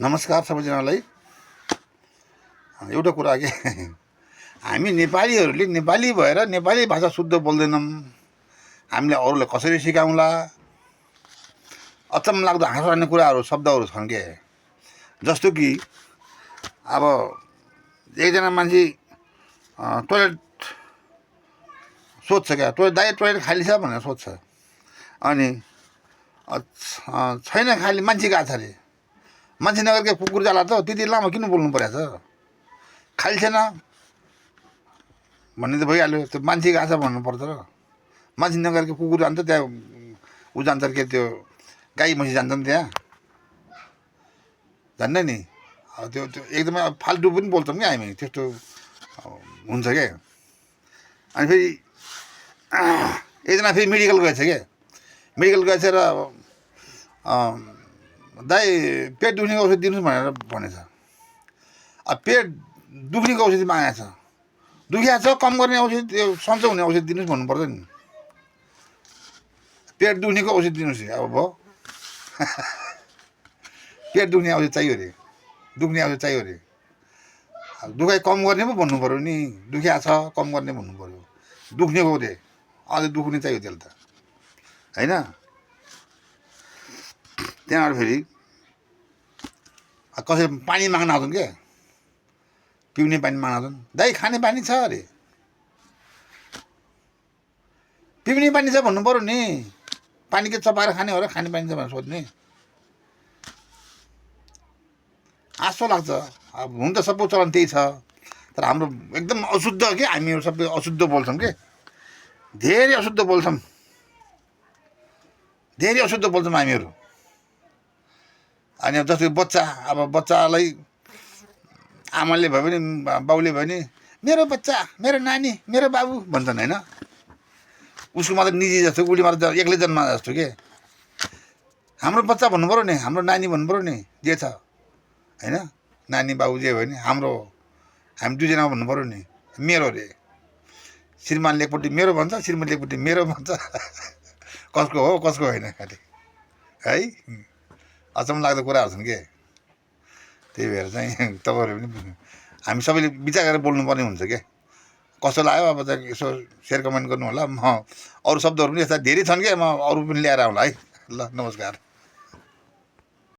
नमस्कार सबैजनालाई। एउटा कुरा के हामी नेपालीहरूले नेपाली भएर नेपाली भाषा शुद्ध बोल्दैनौँ। हामीले अरूलाई कसरी सिकाउँला? अचम्म लाग्दो हाँसो हान्ने कुराहरू शब्दहरू छन् के। जस्तो कि अब एकजना मान्छे टोइलेट सोध्छ क्या, टोइलेट खाली छ भनेर सोध्छ। अनि छैन खाली, मान्छे गएको छ अरे। मान्छे नगरको कुकुर जाला त त्यति लामो किन बोल्नु परेको छ? खाली छैन भन्ने त भइहाल्यो। त्यो मान्छे गएको छ भन्नुपर्छ र मान्छे नगरको कुकुर जान्छ त्यहाँ, ऊ जान्छ के, त्यो गाई मसी जान्छन् त्यहाँ, जान्न नि। त्यो त्यो एकदमै फाल्टु पनि बोल्छौँ क्या हामी, त्यस्तो हुन्छ क्या। अनि फेरि एकजना फेरि मेडिकल गएछ क्या, मेडिकल गएछ र दाइ पेट दुख्नेको औषधि दिनुहोस् भनेर भनेछ। अब पेट दुख्नेको औषधि मागेको छ, दुखिया छ कम गर्ने औषधि, त्यो सन्चो हुने औषधि दिनुहोस् भन्नुपर्छ नि। पेट दुख्नेको औषधि दिनुहोस् अब भयो। पेट दुख्ने औषधि चाहियो अरे, दुख्ने औषधि चाहियो अरे। दुखाइ कम गर्ने पो भन्नु पऱ्यो नि, दुखिया छ कम गर्ने भन्नु पऱ्यो। दुख्नेको अरे, अझै दुख्ने चाहियो त्यसले त, होइन? त्यहाँबाट फेरि कसै पानी माग्न आउँछन् क्या, पिउने पानी माग्न आउँछन्। दाइ खाने पानी छ अरे, पिउने पानी छ भन्नु पऱ्यो नि। पानी के चपाएर खाने हो र खाने पानी छ भनेर सोध्ने? आसो लाग्छ। अब हुन त सबै चलन त्यही छ, तर हाम्रो एकदम अशुद्ध के, हामीहरू सबै अशुद्ध बोल्छौँ के, धेरै अशुद्ध बोल्छौँ, धेरै अशुद्ध बोल्छौँ हामीहरू। अनि जस्तो बच्चा, अब बच्चालाई आमाले भयो भने बाउले भयो भने मेरो बच्चा, मेरो नानी, मेरो बाबु भन्छन्, होइन? उसको मात्रै निजी जस्तो, उसले मात्रै एक्लै जन्मा जस्तो के। हाम्रो बच्चा भन्नु पऱ्यो नि, हाम्रो नानी भन्नु पऱ्यो नि, जे छ, होइन? नानी बाबु जे भयो नि हाम्रो, हामी दुईजना भन्नु पऱ्यो नि। मेरो अरे, श्रीमानले एकपट्टि मेरो भन्छ, श्रीमतीले एकपट्टि मेरो भन्छ। कसको हो कसको होइन खालि, है? अचम्म लाग्दो कुराहरू छन् के। त्यही भएर चाहिँ तपाईँहरू पनि हामी सबैले विचार गरेर बोल्नुपर्ने हुन्छ क्या। कस्तो लाग्यो अब चाहिँ यसो सेयर कमेन्ट गर्नु होला। म अरू शब्दहरू पनि यस्ता धेरै छन् क्या, म अरू पनि ल्याएर आउँला है। ल नमस्कार।